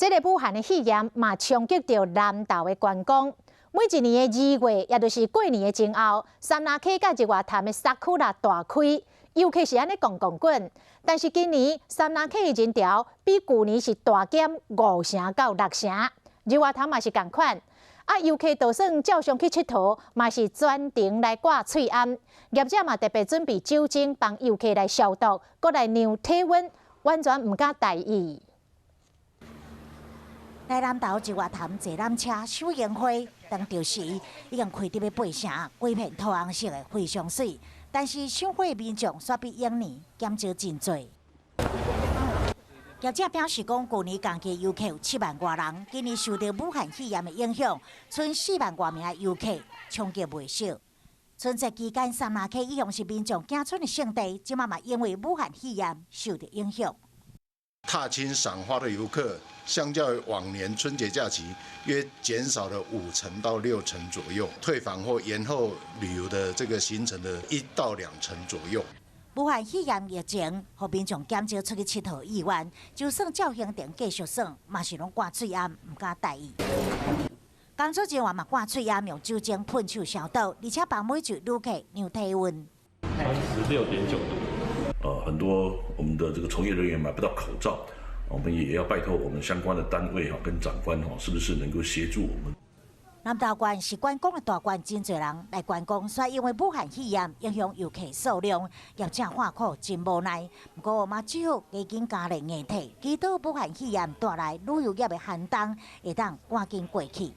這个武漢的肺炎嘛，衝擊著南投的觀光。每一年的2月，也就是過年的前後，杉林溪佮日月潭的 sakura 大開，遊客是按呢滾滾滾。但是今年杉林溪的人潮比舊年是大減五成到六成，日月潭嘛是仝款。啊，遊客就算照常去𨑨迌，嘛是專程來掛喙罨。業者嘛特別準備酒精幫遊客來消毒，閣來量體溫，完全毋敢大意。來南投日月潭坐纜車賞櫻花，當著時已經開佇欲八成，規片土紅色的非常媠。但是賞花的民眾煞比往年減少真濟。業者表示講，舊年仝期遊客有7萬外人，今年受著武漢肺炎的影響，賰4萬外名的遊客，衝擊袂小。春節期間，杉林溪一向是民眾行春的勝地，這馬嘛因為武漢肺炎受著影響。踏青賞花的遊客，相較於往年春節假期，約減少了5成到6成左右，退房或延後旅遊的這個行程的1到2成左右。武漢肺炎疫情，予民眾減少出去𨑨迌意願，就算照行程繼續耍，嘛是攏掛喙罨，毋敢大意。工作人員嘛掛喙罨，用酒精噴手消毒，而且幫每一位旅客量體溫。36.9度。很多我們的這個從業人員買不到口罩，我們也要拜託我們相關的單位哈，跟長官哈，是不是能夠協助我們？南投縣是觀光的大縣，真濟人來觀光，煞因為武漢肺炎影響遊客數量，業者喊苦真無奈。毋過嘛只好加緊加練硬體，祈禱武漢肺炎帶來旅遊業的寒冬會當趕緊過去。